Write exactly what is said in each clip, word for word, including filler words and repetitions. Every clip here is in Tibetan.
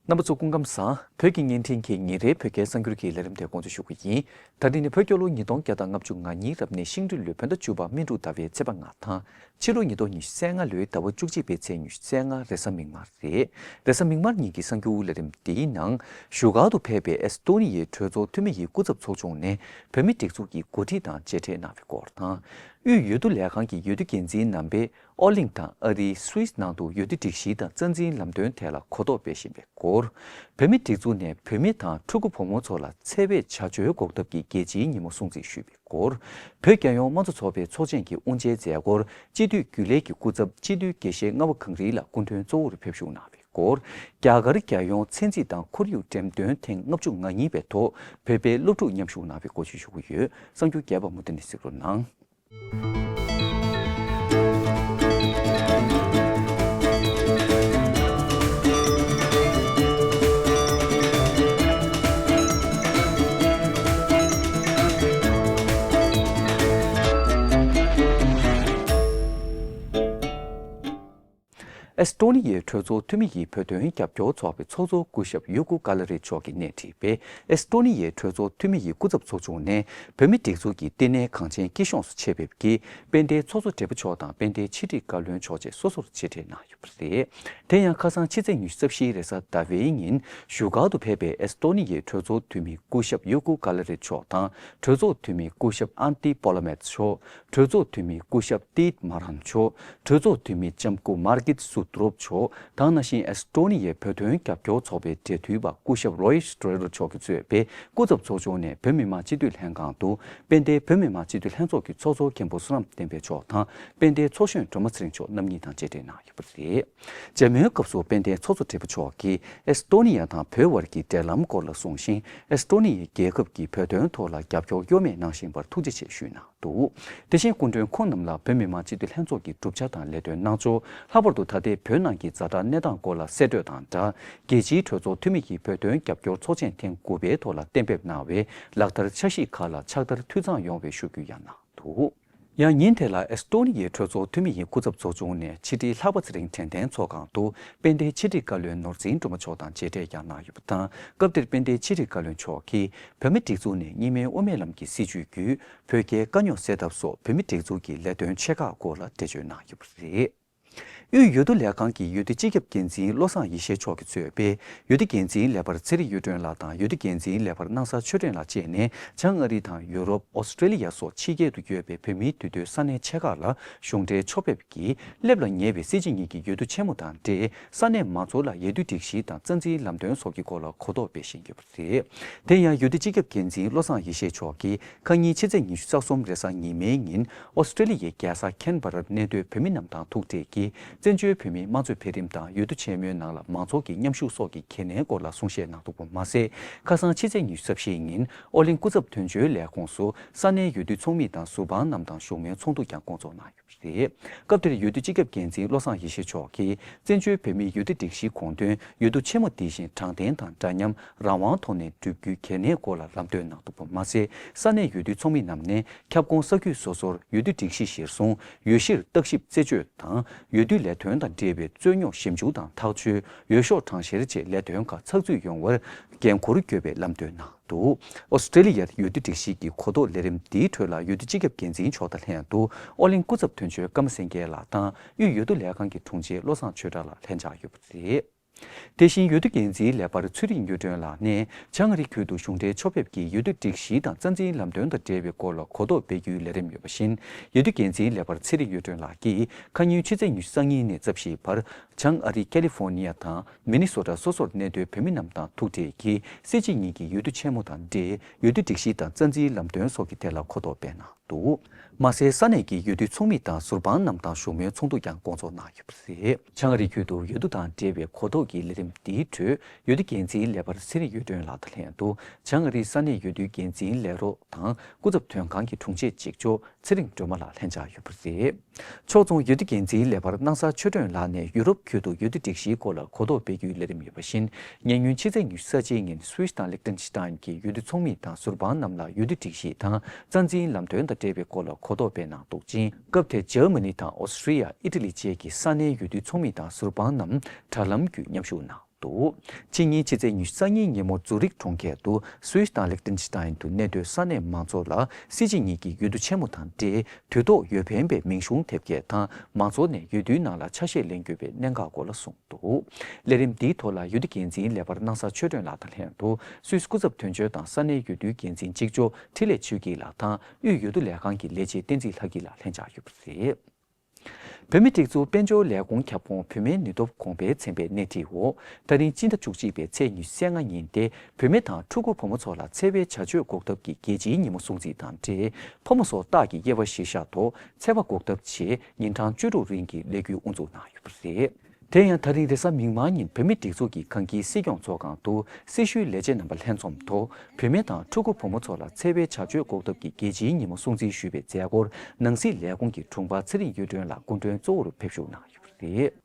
རྣམ་པ་ཚོ་སྐུ་ཁམས་བཟང་། བོད་ཀྱི་བརྙན་འཕྲིན་གྱི་ཉིན་རེའི་བོད་སྐད་གསར་འགྱུར་གྱི་ལས་རིམ་དེ་སྐོང་ཚོགས་ཞུ་གི་ཡིན། ད་རིང་ནི་བོད་རྒྱལ་ལོ་ཉིས་སྟོང་བརྒྱ་དང་ལྔ་བཅུ་ང་གཉིས་རབ་གནས་ཤིང་སྦྲུལ་ལོའི་བོད་ཟླ་བཅུ་པ་སྨིན་དྲུག་ཟླ་བའི་ཚེས་པ་ལྔ་དང་། ཕྱི་ལོ་ཉིས་སྟོང་ཉི་ཤུ་རྩ་ལྔ་ལོའི་ཟླ་བ་བཅུ་གཅིག་པའི་ཚེས་ཉི་ཤུ་རྩ་ལྔ་རེས་གཟའ་མིག་དམར་རེད། རེས་གཟའ་མིག་དམར་ཉིན་གྱི་གསར་འགྱུར་ལས་རིམ་འདིའི་ནང་བཞུགས་སྒར་དུ་ཕེབས་པའི་ཨེས་ཏོ་ནི་ཡའི་གྲོས་ཚོགས་འཐུས་མི་ཡི་སྐུ་ཚབ་ཚོགས་ཆུང་ནས་བོད་མིའི་སྒྲིག་འཛུགས་ཀྱི་འགོ་ཁྲིད་དང་མཇལ་འཕྲད་གནང་བའི་སྐོར་དང་། དབུས་འོས་བསྡུ་ལས་ཁང་གི་འོས་བསྡུ་འགན་འཛིན་རྣམ་པས་ཨོ་གླིང་དང་ཨ་རིའི་སུད་སི་ནང་དུ་འོས་བསྡུ་སྒྲིག་གཞི་དང་རྩ་འཛིན་ལམ་སྟོན་ཐད་ལ་གོ་རྟོགས་སྤེལ་བཞིན་པའི་སྐོར། བོད་མིའི་སྒྲིག་འཛུགས་ནས་བོད་མི་དང་ཕྲུ་གུ་བུ་མོ་ཚོ་ལ་འཚེ་བའི་བྱ་སྤྱོད་འགོག་ཐབས་ཀྱི་རྒྱལ་སྤྱིའི་ཉིན་མོ་སྲུང་བརྩི་ཞུས་པའི་སྐོར། བོད་རྒྱལ་ཡོངས་དམངས་གཙོ་ཚོགས་པའི་ཚོགས་ཆེན་གྱི་དབུ་འབྱེད་མཛད་སྒོར་སྤྱི་འཐུས་རྒྱུན་ལས་ཀྱི་སྐུ་ཚབ་སྤྱི་འཐུས་དགེ་བཤེས་རྔ་བ་གངས་རི་ལགས་སྐུ་མགྲོན་གཙོ་བོར་ཕེབས་ཞུགས་གནང་བའི་སྐོར། རྒྱ་གར་རྒྱལ་ཡོངས་ཚན་རྩིས་དང་ཁོར་ཡུག་འགྲེམས་སྟོན་ཐེངས་ལྔ་བཅུ་ང་གཉིས་པའི་ཐོག་བོད་པའི་སློབ་ཕྲུག་མཉམ་ཞུགས་གནང་བའི་སྐོར་ཞུ་ཞུ་གི་ཡོད། གསར་འགྱུར་རྒྱས་པ་མུ་མཐུད་ནས་གཟིགས་རོགས་གནང་། ཨེས་ཏོ་ནི་ཡའི་གྲོས་ཚོགས་འཐུས་མི་ཡི་བོད་དོན་རྒྱབ་སྐྱོར་ཚོགས་པའི་ཚོགས་གཙོ་སྐུ་ཞབས་ཡུ་གུ་ཀ་ལ་རི་མཆོག་གིས་སྣེ་ཁྲིད་པའི་ཨེས་ཏོ་ནི་ཡའི་གྲོས་ཚོགས་འཐུས་མི་ཡི་སྐུ་ཚབ་ཚོགས་ཆུང་ནས་བོད་མིའི་སྒྲིག་འཛུགས་ཀྱི་ལྟེ་གནས་གངས་ཅན་སྐྱིད་གཤོངས་སུ་ཆེད་ཕེབས་ཀྱིས་དཔལ་ལྡན་ཚོགས་གཙོ་སྦྲེལ་པོ་མཆོག་དང་དཔལ་ལྡན་ཕྱི་དྲིལ་བཀའ་བློན་མཆོག་བཅས་སོ་སོར་མཇལ་འཕྲད་གནང་ཡོད་པ་རེད། དེ་ཡང་ཁ་སང་ཕྱི་ཚེས་ཉི་ཤུ་རྩ་བཞིའི་རེས་གཟའ་ཟླ་བའི་ཉིན་བཞུགས་སྒར་དུ་ཕེབས་པའི་ཨེས་ཏོ་ནི་ཡའི་གྲོས་ཚོགས་འཐུས་མི་སྐུ་ཞབས་ཡུ་གུ་ཀ་ལ་རི་མཆོག་དང་གྲོས་ཚོགས་འཐུས་མི་སྐུ་ཞབས་ཨན་ཏི་པོ་ལ་མེད་མཆོག་གྲོས་ཚོགས་འཐུས་མི་སྐུ་ཞབས་ཏིད་མ་རན་མཆོག་གྲོས་ཚོགས་འཐུས་མི་ལྕམ་སྐུ་མར་གིད་སུ་ཏྲོབ་མཆོག་དང་། ནང་བཞིན་ཨེས་ཏོ་ནི་ཡའི་བོད་དོན་རྒྱབ་སྐྱོར་ཚོགས་པའི་འབྲེལ་མཐུད་པ་སྐུ་ཞབས་རོ་ཡིད་སི་ཏྲོ་ཡེ་རོ་མཆོག་གིས་གཙོས་པའི་སྐུ་ཚབ་ཚོགས་ཆུང་ནས་བོད་མི་མང་སྤྱི་འཐུས་ལྷན་ཁང་དུ་དཔལ་ལྡན་བོད་མི་མང་སྤྱི་འཐུས་ལྷན་ཚོགས་ཀྱི་ཚོགས་གཙོ་མཁན་པོ་བསོད་ནམས་བསྟན་འཕེལ་མཆོག་དང་དཔལ་ལྡན་ཚོགས་གཞོན་སྒྲོལ་མ་ཚེ་རིང་མཆོག་རྣམ་གཉིས་དང་མཇལ་འཕྲད་གནང་ཡོད་པ་རེད། མཇལ་མོལ་སྐབས་སུ་དཔལ་ལྡན་ཚོགས་གཙོ་སྦྲེལ་པོ་མཆོག་གིས་ཨེས་ཏོ་ནི་ཡ་དང་བོད་དབར་གྱི་འབྲེལ་ལམ་སྐོར་ལ་གསུངས་ཤིང་། ཨེས་ཏོ་ནི་ཡའི་རྒྱལ་ཁབ་ཀྱིས་བོད་དོན་ཐོག་ལ་རྒྱབ་སྐྱོར་གཡོ་མེད་གནང་བཞིན་པར་ཐུགས་རྗེ་ཆེ་ཞུས་གནང་། འདུག་དེ་བཞིན་སྐུ་མགྲོན་ཁོང་རྣམས་ལ་བོད་མི་མང་སྤྱི་འཐུས་ལྷན་ཚོགས་ཀྱི་གྲུབ་ཆ་དང་ལས་དོན་གནང་ཕྱོགས། ལྷག་པར་དུ་ད་ལྟའི་བོད་ནང་གི་ཛ་དྲག་གནས་སྟངས་སྐོར་ལ་གསལ་བཀྲོལ་དང་སྦྲགས། རྒྱལ་སྤྱིའི་གྲོས་ཚོགས་འཐུས་མི་ཡིས་བོད་དོན་རྒྱབ་སྐྱོར་ཚོགས་ཆེན་ཐེངས་དགུ་པའི་ཐོག་ལ་གཏན་འབེབས་གནང་བའི་ལག་བསྟར་འཆར་གཞི་ཁག་ལ་ཕྱག་བསྟར་འཐུས་ཚང་ཡོང་བའི་ཤུགས་རྒྱུན་ཡང་གནང་འདུག་ཡང་ཉིན་དེ་ལ་ཨེས་ཏོ་ནི་ཡའི་གྲོས་ཚོགས་འཐུས་མི་ཡི་སྐུ་ཚབ་ཚོགས་ཆུང་ནས་ཕྱི་དྲིལ་ལྷག་པ་ཚེ་རིང་དྲན་རྟེན་ཚོགས་ཁང་དུ་དཔལ་ལྡན་ཕྱི་དྲིལ་བཀའ་བློན་ནོར་འཛིན་སྒྲོལ་མ་མཆོག་དང་མཇལ་འཕྲད་ཀྱང་གནང་ཡོད་པ་དང་། སྐབས་དེར་དཔལ་ལྡན་ཕྱི་དྲིལ་བཀའ་བློན་མཆོག་གིས་བོད་མིའི་སྒྲིག་འཛུགས་ནས་གཉིས་སྨན་དབུ་མའི་ལམ་གྱི་སྲིད་བྱུས་བརྒྱུད། བོད་རྒྱའི་དཀའ་རྙོག་སེལ་ཐབས་སོགས་བོད་མིའི་སྒྲིག་འཛུགས་ཀྱི་ལས་དོན་ཆེ་ཁག་སྐོར་ལ་འགྲེལ་བརྗོད་གནང་ཡོད་པ་རེད། དབུས་འོས་བསྡུ་ལས་ཁང་གི་འོས་བསྡུ་སྤྱི་ཁྱབ་འགན་འཛིན་བློ་བཟང་ཡེ་ཤེས་མཆོག་གིས་གཙོས་པའི་འོས་བསྡུ་འགན་འཛིན་ལས་འཕར་ཚེ་རིང་གཡུ་སྒྲོན་ལགས་དང་འོས་བསྡུ་འགན་འཛིན་ལས་འཕར་སྣང་ས་ཆོས་སྒྲོན་ལགས་བཅས་ནས་བྱང་ཨ་རི་དང་ཡུ་རོབ། ཨོ་སི་ཀྲེ་ལི་ཡ་སོགས་ཕྱི་རྒྱལ་དུ་ཡོད་པའི་བོད་མིའི་འདུས་སྡོད་ས་གནས་ཆེ་ཁག་ལ་གཞུང་འབྲེལ་ཕྱོགས་ཕེབས་ཀྱིས་སླེབས་ལ་ཉེ་བའི་སྲིད་སྤྱི་གཉིས་ཀྱི་འོས་བསྡུ་ཆེན་མོ་དང་འབྲེལ། ས་གནས་མང་ཚོགས་ལ་འོས་བསྡུ་སྒྲིག་གཞི་དང་རྩ་འཛིན་ལམ་སྟོན་སོགས་ཀྱི་སྐོར་ལ་གོ་རྟོགས་སྤེལ་བཞིན་ཡོད་པ་རེད། དེ་ཡང་འོས་བསྡུ་སྤྱི་ཁྱབ་འགན་འཛིན་བློ་བཟང་ཡེ་ཤེས་མཆོག་གིས་ཁ་ཉིན་ཕྱི་ཚེས་ཉི་ཤུ་རྩ་གསུམ་རེས་གཟའ་ཉི་མའི་ཉིན་ཨོ་སི་ཀྲེ་ལི་ཡའི་རྒྱལ་ས་ཁེན་བྷ་རར་གནས་སྡོད་བོད་མི་རྣམས་དང་ཐུག་འཕྲད་ཀྱིས་བཙན་བྱོལ་བོད་མིའི་དམངས་གཙོའི་འཕེལ་རིམ་དང་འོས་བསྡུ་ཆེན་མོའི་ནང་ལ་མང་ཚོགས་ཀྱི་མཉམ་ཞུགས་སོགས་ཀྱི་གལ་གནད་སྐོར་ལ་གསུང་བཤད་གནང་འདུག་པ་མ་ཟད། ཁ་སང་ཕྱི་ཚེས་ཉི་ཤུ་རྩ་བཞིའི་ཉིན་ཨོ་གླིང་སྐུ་ཚབ་དོན་གཅོད་ལས་ཁུངས་སུ་ས་གནས་འོས་བསྡུ་ཚོགས་མི་དང་ཟུར་དཔང་རྣམས་དང་བཞུགས་མོལ་ཚོགས་འདུ་ཀྱང་བསྐོང་ཚོགས་གནང་ཡོད། རེད། སྐབས་དེར་འོས་བསྡུ་སྤྱི་ཁྱབ་འགན་འཛིན་བློ་བཟང་ཡེ་ཤེས་མཆོག་གིས་བཙན་བྱོལ་བོད་མིའི་འོས་བསྡུ་སྒྲིག་གཞིའི་དགོངས་དོན་འོས་བསྡུ་ཆེན་མོ་འདི་བཞིན་དྲང་བདེན་དང་འདྲ་མཉམ་རང་དབང་ཐོག་ནས་བསྒྲུབ་རྒྱུའི་གལ་གནད་སྐོར་ལ་ལམ་སྟོན་གནང་འདུག་པ་མ་ཟད། ས་གནས་འོས་བསྡུ་ཚོགས་མི་རྣམས་ནས་ཁྱབ་ཁོངས་ས་ཁུལ་སོ་སོར་འོས་བསྡུ་སྒྲིག་གཞི་གཞིར་བཟུང་འོས་གཞིར་བརྟག་ཞིབ་རྩད་གཅོད་དང་། འོས་བསྡུ་ལས་དོན་དང་འབྲེལ་བའི་རྩོད་རྙོག་ཞིབ་འཇུག་དང་ཐག་གཅོད། འོས་ཤོག་གྲངས་བཤེར་བཅས་ལས་དོན་ཁག་ཚགས་ཚུད་ཡོང་བར་འགན་འཁུར་དགོས་པའི་ལམ་སྟོན་གནང་། འདུག་ཨོ་སི་ཀྲེ་ལི་ཡར་འོས་བསྡུ་སྒྲིག་གཞི་གི་གོ་རྟོགས་ལས་རིམ་འདིའི་ཁྲོད་ལ་འོས་བསྡུ་སྤྱི་ཁྱབ་འགན་འཛིན་མཆོག་དང་ལྷན་དུ་ཨོ་གླིང་སྐུ་ཚབ་དོན་གཅོད་ཀརྨ་སེང་གེ་ལགས་དང་དབུས་འོས་བསྡུ་ལས་ཁང་གི་དྲུང་ཆེ་བློ་བཟང་ཆོས་གྲགས་ལགས་ལྷན་བཅར་ཡོད་པ་རེད། དེ་བཞིན་འོས་བསྡུ་འགན་འཛིན་ལས་འཕར་ཚེ་རིང་གཡུ་སྒྲོན་ལགས་ནས་བྱང་ཨ་རི་ཁུལ་དུ་གཞུང་འབྲེལ་ཕྱོགས་ཕེབས་ཀྱིས་འོས་བསྡུ་སྒྲིག་གཞི་དང་རྩ་འཛིན་ལམ་སྟོན་དང་འབྲེལ་བའི་སྐོར་ལ་གོ་རྟོགས་སྤེལ་རྒྱུའི་ལས་རིམ་ཡོད་པ་བཞིན། འོས་བསྡུ་འགན་འཛིན་ལས་འཕར་ཚེ་རིང་གཡུ་སྒྲོན་ལགས་ཀྱིས་ཁ་ཉིན་ཕྱི་ཚེས་ཉི་ཤུ་རྩ་གཉིས་ནས་རྩ་བཞིའི་བར་བྱང་ཨ་རི་ཀ་ལི་ཧྥོ་ནི་ཡ་དང་མི་ནི་སོ་ཊ་སོ་སོར་གནས་སྡོད་བོད་མི་རྣམས་དང་ཐུག་འཕྲད་ཀྱིས་སྲིད་སྤྱི་གཉིས་ཀྱི་འོས་བསྡུ་ཆེན་མོ་དང་འབྲེལ་འོས་བསྡུ་སྒྲིག་གཞི་དང་རྩ་འཛིན་ལམ་སྟོན་སོགས་ཀྱི་ཐད་ལ་གོ་རྟོགས་སྤེལ་གནང་འདུག་མ་ཟད། ས་གནས་ཀྱི་འོས་བསྡུ་ཚོགས་མི་དང་ཟུར་དཔང་རྣམས་དང་བཞུགས་མོལ་ཚོགས་འདུ་ཀྱང་བསྐོང་ཚོགས་གནང་ཡོད་པ་རེད། བྱང་ཨ་རི་ཁུལ་དུ་འོས་བསྡུ་དང་འབྲེལ་བའི་གོ་རྟོགས་ཀྱི་ལས་རིམ་འདིའི་ཁྲོད་འོས་བསྡུ་འགན་འཛིན་ལས་འཕར་ཚེ་རིང་གཡུ་སྒྲོན་ལགས་དང་ལྷན་དུ་བྱང་ཨ་རིའི་ས་གནས་འོས་བསྡུ་འགན་འཛིན་ལས་རོགས་དང་སྐུ་ཚབ་དོན་ཁང་གི་དྲུང་ཆེ་གཅིག་ལྕོགས་ཚེ་རིང་སྒྲོལ་མ་ལགས་ལྷན་བཅར་ཡོད་པ་རེད། ཕྱོགས་མཚུངས་འོས་བསྡུ་འགན་འཛིན་ལས་འཕར་སྣང་ས་ཆོས་སྒྲོན་ལགས་ནས་ཡུ་རོབ་ཁུལ་དུ་འོས་བསྡུ་སྒྲིག་གཞིའི་སྐོར་ལ་གོ་རྟོགས་སྤེལ་རྒྱུའི་ལས་རིམ་ཡོད་པ་བཞིན། ཉེ་སྔོན་ཕྱི་ཚེས་ཉི་ཤུ་རྩ་གཅིག་ཉིན་སུད་སི་དང་ལིག་ཏེན་ཤི་ཏན་གྱི་འོས་བསྡུ་ཚོགས་མི་དང་ཟུར་དཔང་རྣམས་ལ་འོས་བསྡུ་སྒྲིག་གཞི་དང་རྩ་འཛིན་ལམ་སྟོན་དང་འབྲེལ་བའི་སྐོར་ལ་གོ་རྟོགས་སྤེལ་གནང་འདུག་ཅིང་། སྐབས་དེར་འཇར་མ་ནི་དང་ཨོ་སི་ཀྲི་ཡ། ཨི་ཊ་ལི་བཅས་ཀྱི་ས་གནས་འོས་བསྡུ་ཚོགས་མི་དང་ཟུར་དཔང་རྣམས་དྲ་ལམ་བརྒྱུད་མཉམ་ཞུགས་གནང་། འདུག་ཕྱི་ཉིན་ཕྱི་ཚེས་ཉི་ཤུ་རྩ་གཉིས་ཉིན་མོ་ཛུ་རིག་གྲོང་ཁྱེར་དུ་སུད་སི་དང་ལིག་ཏེན་སི་ཏན་དུ་གནས་སྡོད་ས་གནས་མང་ཚོགས་ལ་སྲིད་སྤྱི་གཉིས་ཀྱི་འོས་བསྡུ་ཆེན་མོ་དང་འབྲེལ་དུས་ཐོག་འོས་འཕེན་པའི་མིང་གཞུང་དེབ་སྐྱེལ་དང་མང་ཚོགས་ནས་འོས་བསྡུའི་ནང་ལ་ཆ་ཤས་ལེན་དགོས་པའི་གནད་འགག་སྐོར་ལ་གསུངས་འདུག་ལས་རིམ་འདིའི་ཐོག་ལ་འོས་བསྡུ་འགན་འཛིན་ལས་འཕར་སྣང་ས་ཆོས་སྒྲོན་ལགས་དང་ལྷན་དུ་སུད་སི་སྐུ་ཚབ་དོན་གཅོད་དང་ས་གནས་འོས་བསྡུའི་འགན་འཛིན་གཅིག་ལྕོགས་འཕྲིན་ལས་ཆོས་སྐྱིད་ལགས་དང་དབུས་འོས་བསྡུ་ལས་ཁང་གི་ལས་བྱེད་བསྟན་འཛིན་ལྷ་སྐྱིད་ལགས་ལྷན་བཅར་ཡོད་པ་རེད། བོད་མིའི་སྒྲིག་འཛུགས་དཔལ་འབྱོར་ལས་ཁུངས་ཁྱབ་ཁོངས་བུད་མེད་ནུས་སྟོབས་གོང་འཕེལ་ཚན་པས་སྣེ་ཁྲིད་འོག་ད་རིང་སྤྱི་ཟླ་བཅུ་གཅིག་པའི་ཚེས་ཉི་ཤུ་རྩ་ལྔ་ཉིན་ཏེ་བུད་མེད་དང་ཕྲུ་གུ་བུ་མོ་ཚོ་ལ་འཚེ་བའི་བྱ་སྤྱོད་འགོག་ཐབས་ཀྱི་རྒྱལ་སྤྱིའི་ཉིན་མོ་སྲུང་བརྩི་དང་འབྲེལ་ཕོ་མོ་སོགས་སྟག་གི་དབྱེ་བ་གཞིར་བཞག་ཐོག་འཚེ་བ་འགོག་ཐབས་ཆེད་ཉིན་གྲངས་བཅུ་དྲུག་རིང་གི་ལས་འགུལ་དབུ་འཛུགས་གནང་ཡོད་པ་རེད། དེ་ཡང་ད་རིང་རེས་གཟའ་མིག་དམར་ཉིན་བོད་མིའི་སྒྲིག་འཛུགས་ཀྱི་ཁང་དཀྱིལ་སྲིད་སྐྱོང་ཚོགས་ཁང་དུ་སྲི་ཞུའི་ལས་བྱེད་རྣམ་པ་ལྷན་འཛོམས་ཐོག་བུད་མེད་དང་ཕྲུ་གུ་བུ་མོ་ཚོ་ལ་འཚེ་བའི་བྱ་སྤྱོད་འགོག་ཐབས་ཀྱི་རྒྱལ་སྤྱིའི་ཉིན་མོ་སྲུང་བརྩི་ཞུས་པའི་མཛད་སྒོར་ནང་སྲིད་ལས་ཁུངས་ཀྱི་དྲུང་འཕར་ཚེ་རིང་གཡུ་སྒྲོན་ལགས་སྐུ་མགྲོན་གཙོ་བོར་ཕེབས་ཞུགས་གནང་ཡོད་པ་རེད།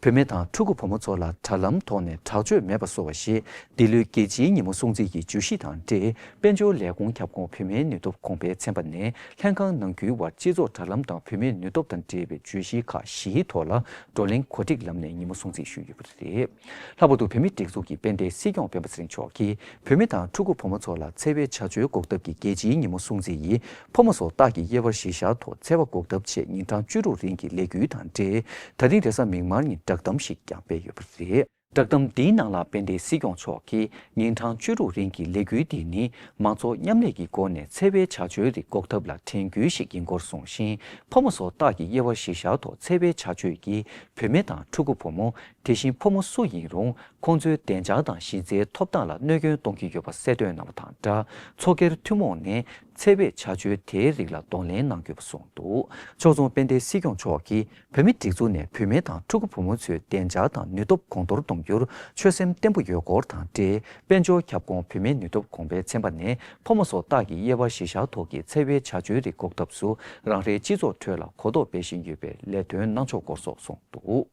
བུད་མེད་དང་ཕྲུ་གུ་བུ་མོ་ཚོ་ལ་དྲ་ལམ་ཐོག་ནས་དྲག་སྤྱོད་མེད་པ་བཟོ་བ་ཞེས་འདི་ལོའི་རྒྱལ་སྤྱིའི་ཉིན་མོ་སྲུང་བརྩི་གི་བརྗོད་གཞི་དང་འབྲེལ་དཔལ་འབྱོར་ལས་ཁུངས་ཁྱབ་ཁོངས་བུད་མེད་ནུས་སྟོབས་གོང་འཕེལ་ཚན་པ་ནས་ལྷན་ཁང་ནང་ཁུལ་བར་སྤྱི་ཚོགས་དྲ་ལམ་དང་བུད་མེད་ནུས་སྟོབས་དང་འབྲེལ་བའི་བརྗོད་གཞི་ཁག་བཞིའི་ཐོག་ལ་བགྲོ་གླེང་གོ་སྒྲིག་ལམ་ནས་ཉིན་མོ་སྲུང་བརྩི་ཞུས་ཡོད་པ་རེད། ལྷག་པར་དུ་བོད་མིའི་སྒྲིག་འཛུགས་ཀྱི་དཔལ་ལྡན་སྲིད་སྐྱོང་སྤེན་པ་ཚེ་རིང་མཆོག་གིས་བུད་མེད་དང་ཕྲུ་གུ་བུ་མོ་ཚོ་ལ་འཚེ་བའི་བྱ་སྤྱོད་འགོག་ཐབས་ཀྱི་རྒྱལ་སྤྱིའི་ཉིན་མོ་སྲུང་བརྩི་ཡི་ཕོ་མོ་སོགས་སྟག་གི་དབྱེ་བ་གཞིར་བཞག་ཐོག་འཚེ་བ་འགོག་ཐབས་ཆེད་ཉིན་གྲངས་བཅུ་དྲུག་རིང་གི་ལས་འགུལ་དང་འབྲེལ་ད་རིང་རེས་གཟའ་མིག་དམར་ཉིན་བསྒྲགས་གཏམ་ཞིག་ཀྱང་སྤེལ་ཡོད་པ་རེད། བསྒྲགས་གཏམ་འདིའི་ནང་ལ་དཔལ་ལྡན་སྲིད་སྐྱོང་མཆོག་གིས་ཉིན་གྲངས་བཅུ་དྲུག་རིང་གི་ལས་འགུལ་འདི་ནི་མང་ཚོགས་མཉམ་ལས་ཀྱི་སྒོ་ནས་འཚེ་བའི་བྱ་སྤྱོད་རིགས་འགོག་ཐབས་ལ་དྲན་སྐུལ་ཞིག་ཡིན་སྐོར་གསུངས་ཤིང་། ཕོ་མོ་སོགས་སྟག་གི་དབྱེ་བ་གཞིར་བཞག་ཐོག་འཚེ་བའི་བྱ་སྤྱོད་ཀྱིས་བུད་མེད་དང་ཕྲུ་གུ་བུ་མོ། དེ་བཞིན་ཕོ་མོ་སུ་ཡིན་རུང་ཁོང་ཚོའི་བདེ་འཇགས་དང་གཞི་རྩའི་ཐོབ་ཐང་ལ་གནོད་སྐྱོན་གཏོང་གི་ཡོད་པ་གསལ་སྟོན་གནང་བ་དང་སྦྲགས། ཚོགས་སྒེར་ཐུན་མོང་ནས་འཚེ་བའི་བྱ་སྤྱོད་དེའི་རིགས་ལ་གདོང་ལེན་གནང་དགོས་པ་གསུངས་འདུག་ཕྱོགས་མཚུངས་དཔལ་ལྡན་སྲིད་སྐྱོང་མཆོག་གིས་བོད་མིའི་སྒྲིག་འཛུགས་ནས་བུད་མེད་དང་ཕྲུ་གུ་བུ་མོ་ཚོའི་བདེ་འཇགས་དང་ནུས་སྟོབས་གོང་མཐོར་གཏོང་རྒྱུར་ཆོད་སེམས་བརྟན་པོ་ཡོད་སྐོར་དང་འབྲེལ། དཔལ་འབྱོར་ཁྱབ་ཁོངས་བུད་མེད་ནུས་སྟོབས་གོང་འཕེལ་ཚན་པ་ནས་ཕོ་མོ་སོགས་སྟག་གི་དབྱེ་བ་གཞིར་བཞག་ཐོག་གི་འཚེ་བའི་བྱ་སྤྱོད་རིགས་འགོག་ཐབས་སུ་རང་རེའི་སྤྱི་ཚོགས་ཁྲོད་ལ་གོ་རྟོགས་སྤེལ་བཞིན་ཡོད་པའི་ལས་དོན་གནང་ཕྱོགས་སྐོར་སོགས་གསུངས་འདུག་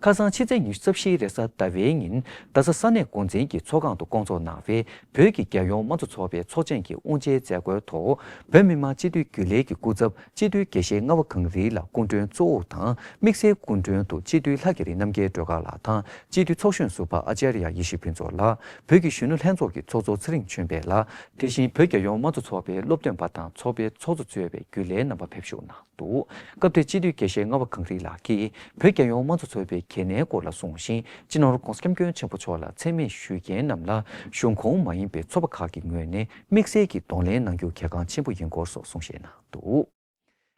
ཁ་སང་ཕྱི་ཚེས་ཉི་ཤུ་རྩ་བཞིའི་རེས་གཟའ་ཟླ་བའི་ཉིན་རྡ་ས་ས་གནས་འགོ་འཛིན་གྱི་ཚོགས་ཁང་དུ་བསྐོང་ཚོགས་གནང་བའི་བོད་ཀྱི་རྒྱལ་ཡོངས་དམངས་གཙོ་ཚོགས་པའི་ཚོགས་ཆེན་གྱི་དབུ་འབྱེད་མཛད་སྒོའི་ཐོག་བོད་མི་མང་སྤྱི་འཐུས་རྒྱུན་ལས་ཀྱི་སྐུ་ཚབ་སྤྱི་འཐུས་དགེ་བཤེས་རྔ་བ་གངས་རི་ལགས་སྐུ་མགྲོན་གཙོ་བོ་དང་དམིགས་བསལ་སྐུ་མགྲོན་དུ་སྤྱི་འཐུས་ལྷ་རྒྱ་རི་རྣམ་རྒྱལ་སྒྲོལ་དཀར་ལགས་དང་སྤྱི་འཐུས་ཚོགས་གཞོན་ཟུར་པ་ཨ་ཙརྱ་ཡེ་ཤེས་ཕུན་ཚོགས་ལགས། བོད་ཀྱི་གཞོན་ནུ་ལྷན་ཚོགས་ཀྱི་ཚོགས་གཙོ་ཚེ་རིང་ཆོས་འཕེལ་ལགས། དེ་བཞིན་བོད་རྒྱལ་ཡོངས་དམངས་གཙོ་ཚོགས་པའི་སློབ་སྟོན་པ་དང་ཚོགས་པའི་ཚོགས་གཙོ་གཙོས་པའི་རྒྱུན་ལས་རྣམ་པ་ཕེབས་ཞུགས་གནང་འདུག་སྐབས་དེར་སྤྱི་འཐུས་དགེ་བཤེས་རྔ་བ་གངས་རི་ལགས་ཀྱིས་བོད་རྒྱལ་ཡོངས་དམངས་གཙོ་ཚོགས་པའི་གལ་གནད་སྐོར་ལ་གསུངས་ཤིང་། སྤྱི་ནོར་༧གོང་ས་༧སྐྱབས་མགོན་ཆེན་པོ་མཆོག་ལ་མཚན་སྨད་ཞུ་མཁན་རྣམས་ལ་གཞུང་ཁོངས་མ་ཡིན་པའི་ཚོགས་པ་ཁག་གི་ངོས་ནས་དམིགས་བསལ་གྱིས་གདོང་ལེན་གནང་རྒྱུ་གལ་འགངས་ཆེན་པོ་ཡིན་སྐོར་སོགས་གསུངས་བཞེས་གནང་འདུག་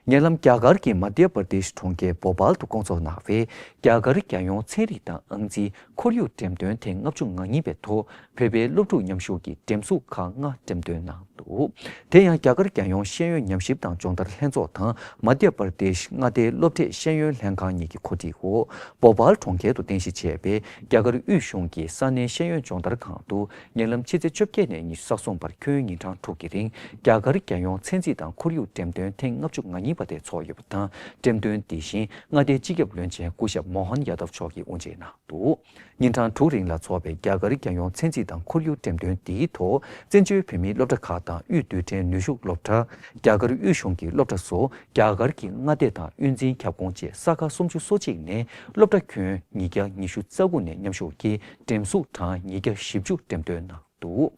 ཉེ་ལམ་རྒྱ་གར་གྱི་མ་དྷྱ་པར་དེཤ་གྲོང་ཁྱེར་བོ་པཱལ་དུ་བསྐོང་ཚོགས་གནང་བའི་རྒྱ་གར་རྒྱལ་ཡོངས་ཚན་རིག་དང་ཨང་རྩིས་ཁོར་ཡུག་འགྲེམས་སྟོན་ཐེངས་ལྔ་བཅུ་ང་གཉིས་པའི་ཐོག་བོད་པའི་སློབ་ཕྲུག་མཉམ་ཞུགས་ཀྱིས་འགྲེམས་གཟུགས་ཁག་ལྔ་འགྲེམས་སྟོན་གནང་འདུག་དེ་ཡང་རྒྱ་གར་རྒྱལ་ཡོངས་ཤེས་ཡོན་ཉམས་ཞིབ་དང་སྦྱོང་བརྡར་ལྷན་ཚོགས་དང་མ་དྷྱ་པར་དེཤ་མངའ་སྡེའི་སློབ་གྲྭས་ཤེས་ཡོན་ལྷན་ཁང་གཉིས་ཀྱི་གོ་སྒྲིག་འོག་བོ་པཱལ་གྲོང་ཁྱེར་དུ་རྟེན་གཞི་བྱས་པའི་རྒྱ་གར་དབུས་གཞུང་གི་ས་གནས་ཤེས་ཡོན་སྦྱོང་བརྡར་ཁང་དུ་ཉེ་ལམ་ཕྱི་ཚེས་བཅོ་བརྒྱད་ནས་ཉི་ཤུ་རྩ་གསུམ་བར་ཁྱོན་ཉིན་གྲངས་དྲུག་གི་རིང་རྒྱ་གར་རྒྱལ་ཡོངས་ཚན་རྩིས་དང་ཁོར་ཡུག་འགྲེམས་སྟོན་ཐེངས་ལྔ་བཅུ་ང་གཉིས་པ་དེ་ཚོགས་ཡོད་པ་དང་། འགྲེམས་སྟོན་འདི་བཞིན་མངའ་སྡེའི་སྤྱི་ཁྱབ་བློན་ཆེན་སྐུ་ཞབས་མོ་ཧན་ཡ་དབ་མཆོག་གིས་དབུ་འབྱེད་གནང་འདུག་ཉིན་གྲངས་དྲུག་རིང་ལ་འཚོགས་པའི་རྒྱ་གར་རྒྱལ་ཡོངས་ཚན་རྩིས་དང་ཁོར་ཡུག་འགྲེམས་སྟོན་འདིའི་ཐོག་བཙན་བྱོལ་བོད་མིའི་སློབ་གྲྭ་ཁག་དང་དབུས་རྡུལ་ཕྲན་ནུས་ཤུགས་སློབ་གྲྭ། རྒྱ་གར་དབུས་གཞུང་གི་སློབ་གྲྭ་སོགས་རྒྱ་གར་གྱི་མངའ་སྡེ་དང་དབུས་འཛིན་ཁྱབ་ཁོངས་བཅས་ས་ཁག་སུམ་ཅུ་སོ་གཅིག་ནས་སློབ་གྲྭ་ཁྱོན་ཉིས་བརྒྱ་ཉི་ཤུ་རྩ་དགུ་ནས་མཉམ་ཞུགས་ཀྱིས་འགྲེམས་གཟུགས་གྲངས་ཉིས་བརྒྱ་བཞི་བཅུ་འགྲེམས་སྟོན་གནང་འདུག་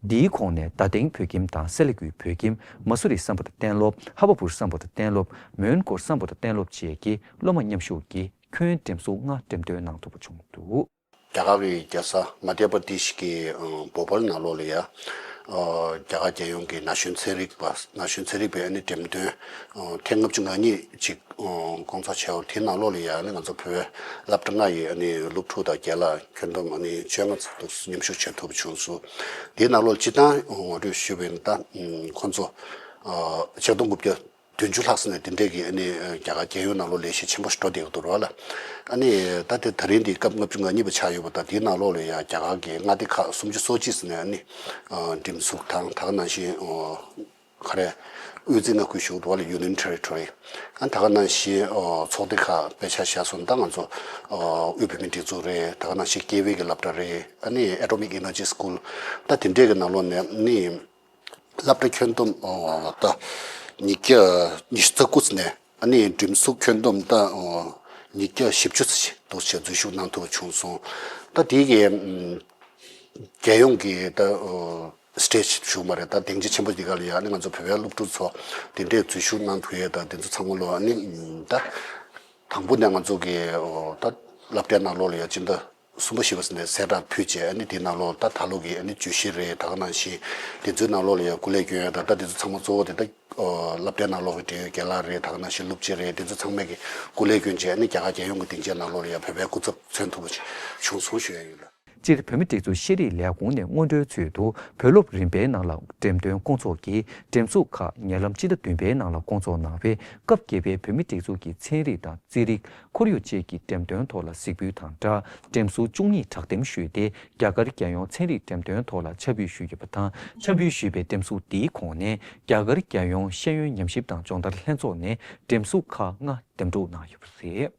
འདིའི་ཁོངས་ནས་རྡ་སྟེང་བོད་ཁྱིམ་དང་སེ་ལ་ཀུའི་བོད་ཁྱིམ། མ་སུ་རི་སམ་བྷོ་ཊ་གཏན་སློབ། ཧ་བ་པུར་སམ་བྷོ་ཊ་གཏན་སློབ། མོན་གྷོ་སམ་བྷོ་ཊ་གཏན་སློབ་བཅས་ཀྱི་སློབ་མ་མཉམ་ཞུགས་ཀྱིས་ཁྱོན་འགྲེམས་གཟུགས་ལྔ་འགྲེམས་སྟོན་གནང་ཐུབ་པ་བྱུང་འདུག་རྒྱ་གར་གྱི་རྒྱལ་ས་མ་དྷྱ་པར་དེཤ་གི་ཨ་བོ་པཱལ་ནང་ལོགས་ལ་ཡ། ཨ་རྒྱ་གར་རྒྱལ་ཡོངས་ཀྱི་ན་གཞོན་ཚན་རིག་པ་ན་གཞོན་ཚན་རིག་པའི་ཨ་ནི་འགྲེམས་སྟོན་ཨ་ཐེངས་ལྔ་བཅུ་ང་གཉིས་ཅིག་ཨ་བསྐོང་ཚོགས་བྱས་པ་དེའི་ནང་ལོགས་ལ་ཡ་ཨ་ནི་ང་ཚོ་བོད་སློབ་གྲྭ་ལྔ་ཡི་ཨ་ནི་སློབ་ཕྲུག་དང་རྒན་ལགས་ཁྱོན་བསྡོམས་ཨ་ནི་བཅོ་ལྔ་ཙམ་དུ་མཉམ་ཞུགས་བྱེད་ཐུབ་པ་བྱུང་སོང་། དེའི་ནང་ལོགས་སྤྱིར་བཏང་ངོ་སྤྲོད་ཞུས་པ་ཡིན་ན་ད་ཁོང་ཚོ་ཨ་ཆིག་སྟོང་དགུ་བརྒྱ་བདུན་ཅུ་ལྷག་ཙམ་ནས་དེ་འདྲས་ཀྱི་ཨ་ནི་རྒྱ་གར་རྒྱལ་ཡོངས་ནང་ལོགས་ལས་གཞི་ཆེན་པོ་ཞིག་འགྲོ་བསྡད་ཀྱི་འདུག་ར་ལ། ཨ་ནི་ད་དེ་ད་རིང་འདི་སྐབས་ལྔ་བཅུ་ང་གཉིས་པ་ཆགས་ཡོད་པ་དང་དེའི་ནང་ལོགས་ལ་ཡང་རྒྱ་གར་གྱི་མངའ་སྡེ་ཁག་སུམ་ཅུ་སོ་གཅིག་ཙམ་ནས་ཨ་ནི་འགྲེམས་གཟུགས་དང་ད་ག་ནང་བཞིན་ག་རེ་དབུས་འཛིན་མངའ་ཁུལ་ཞུ་གི་འདུག་བ་ལ། Union Territory། ཨ་ནི་ད་ག་ནང་བཞིན་ཚོགས་སྡེ་ཁག་དཔེ་ཆ་བཞག་སོང་ད་ང་ཚོ་དབུས་བོད་མིའི་སྒྲིག་འཛུགས་རེད། ད་ག་ནང་བཞིན་ཀེ་ཝི་གི་སློབ་གྲྭ་རེད། ཨ་ནི་Atomic Energy School། ད་དེ་འདྲས་ཀྱི་ནང་ལོགས་ནས་ཨ་ནི། སློབ་གྲྭ་ཁྱོན་བསྡོམས་ད་ཉིས་བརྒྱ་ཉི་ཤུ་རྩ་དགུ་ནས་ཨ་ནི་འགྲེམས་གཟུགས་ཁྱོན་བསྡོམས་ད་ཉིས་བརྒྱ་བཞི་བཅུ་ཙམ་ཞིག་འདུག་ཅེས་འཛུལ་ཞུགས་གནང་ཐུབ་པ་བྱུང་སོང་ ད་དེ་གི་ཨམ་རྒྱལ་ཡོངས་ཀྱི་ད་ཨོ་སི་ཊེ་ཇི་ཞུ་མ་རེད། ད་སྡིངས་ཆ་ཆེན་པོ་འདི་ག་ལ་ཡ་ཨ་ནི་ང་ཚོ་བོད་པའི་སློབ་ཕྲུག་ཚོ་དེ་འདྲའི་འཛུལ་ཞུགས་གནང་ཐུབ་ཡས་ད་དེ་ཚོ་ཚང་མ་ལོ་ཨ་ནི་ད་དང་པོ་ནས་ང་ཚོ་གི་ཨོ་ད་སློབ་གྲྭའི་ནང་ལོགས་ལ་ཡ་སྤྱི་ཟླ་གསུམ་པ་བཞི་པ་ཟེར་ནས་གསལ་བསྒྲགས་ཕུལ་རྗེས་ཨ་ནི་དེའི་ནང་ལོགས་ད་ད་ལོ་གི་ཨ་ནི་བརྗོད་གཞི་རེད། ད་ག་ནང་བཞིན་དེ་ཚོའི་ནང་ལོགས་ལ་ཡ་སྐུ་ལས་བསྐྱོན་ཡས་ད་ད་དེ་ཚོ་ཚང་མ་གཙོ་བོ་དེ་ད་ཨོ་སློབ་གྲྭའི་ནང་ལོགས་ཀྱི་འབྲེལ་ཡོད་རྒན་ལགས་རེད། ད་ག་ནང་བཞིན་སློབ་སྤྱི་རེད། དེ་ཚོ་ཚང་མས་ཀྱི་སྐུ་ལས་བསྐྱོན་རྗེས་ཨ་ནི་རྒྱ་གར་རྒྱལ་ཡོངས་ཀྱི་སྡིངས་ཆའི་ནང་ལོགས་ལ་ཡ་བོད་པའི་སྐུ་ཚབ་མཚོན་ཐུབ་པ་ཅིག་བྱུང་སོང་ཞུ་ཡ་ཡིན་ལ། སྤྱིར་བོད་མིའི་སྒྲིག་འཛུགས་ཤེས་རིག་ལས་ཁུངས་ནས་སྔོན་འགྲོའི་ཚུལ་དུ་བོད་སློབ་རིམ་པའི་ནང་ལ་འགྲེམས་སྟོན་སྐོང་ཚོགས་ཀྱིས་འགྲེམས་འཛུགས་ཁག་ཉེ་ལམ་སྤྱི་ཟླ་བདུན་པའི་ནང་ལ་སྐོང་ཚོགས་གནང་བའི་སྐབས་བརྒྱད་པའི་བོད་མིའི་སྒྲིག་འཛུགས་ཀྱི་ཚན་རིག་དང་རྩིས་རིག་ཁོར་ཡུག་བཅས་ཀྱི་འགྲེམས་སྟོན་ཐོག་ལ་གཟིགས་འབུལ་དང་སྦྲགས་འགྲེམས་འཛུགས་བཅུ་གཉིས་དྲག་འདེམས་ཞུས་ཏེ་རྒྱ་གར་རྒྱལ་ཡོངས་ཚན་རིག་འགྲེམས་སྟོན་ཐོག་ལ་ཕྱག་འབུལ་ཞུས་ཡོད་པ་དང་། ཕྱག་འབུལ་ཞུས་པའི་འགྲེམས་འཛུགས་འདིའི་ཁོངས་ནས་རྒྱ་གར་རྒྱལ་ཡོངས་ཤེས་ཡོན་ཉམས་ཞིབ་དང་སྦྱོང་བརྡར་ལྷན་ཚོགས་ནས་འགྲེམས་འཛུགས་ཁག་ལྔ་འདེམས་སྒྲུག་གནང་ཡོད་པ་རེད།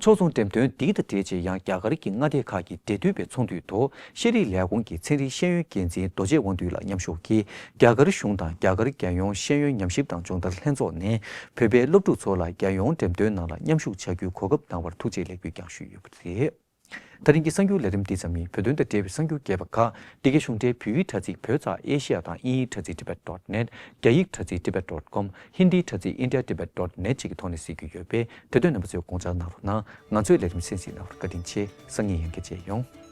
ཕྱོགས་མཚུངས་འགྲེམས་སྟོན་འདི་དང་འབྲེལ་བྱས་ཡང་རྒྱ་གར་གྱི་མངའ་སྡེ་ཁག་གི་འབྲེལ་མཐུད་པའི་ཚོགས་འདུའི་ཐོག་ཤེས་རིག་ལས་ཁུངས་ཀྱི་ཚན་རིག་ཤེས་ཡོན་འགན་འཛིན་རྡོ་རྗེ་དབང་འདུས་ལགས་མཉམ་ཞུགས་ཀྱིས་རྒྱ་གར་གཞུང་དང་རྒྱ་གར་རྒྱལ་ཡོངས་ཤེས་ཡོན་ཉམས་ཞིབ་དང་སྦྱོང་བརྡར་ལྷན་ཚོགས་ནས་བོད་པའི་སློབ་ཕྲུག་ཚོ་ལ་རྒྱལ་ཡོངས་འགྲེམས་སྟོན་ནང་ལ་མཉམ་ཞུགས་བྱ་རྒྱུའི་གོ་སྐབས་གནང་བར་ཐུགས་རྗེ་ལེགས་འབུལ་ཀྱང་ཞུས་ཡོད་པ་རེད། ད་རིང་གི་གསར་འགྱུར་ལས་རིམ་འདི་ཙམ་ཡིན། བོད་དོན་དང་འབྲེལ་བའི་གསར་འགྱུར་རྒྱས་པ་ཁག་འདི་གའི་གཞུང་འབྲེལ་བོད་ཡིག་དྲ་ཚིགས་བོད་ཙ་ཨེ་ཤི་ཡ་དང་དབྱིན་ཡིག་དྲ་ཚིགས་tibet dot net། རྒྱ་ཡིག་དྲ་ཚིགས་tibet dot com། ཧིན་དིའི་དྲ་ཚིགས india tibet dot net བཅས་ཀྱི་ཐོག་ནས་གཟིགས་རྒྱུ་ཡོད་པས་དེ་དོན་རྣམ་པ་ཚོས་དགོངས་འཇགས་གནང་རོགས་གནང་། ང་ཚོའི་ལས་རིམ་གསན་གཟིགས་གནང་བར་བཀའ་དྲིན་ཆེ། སང་ཉིན་ཡང་བསྐྱར་མཇལ་ཡོང་།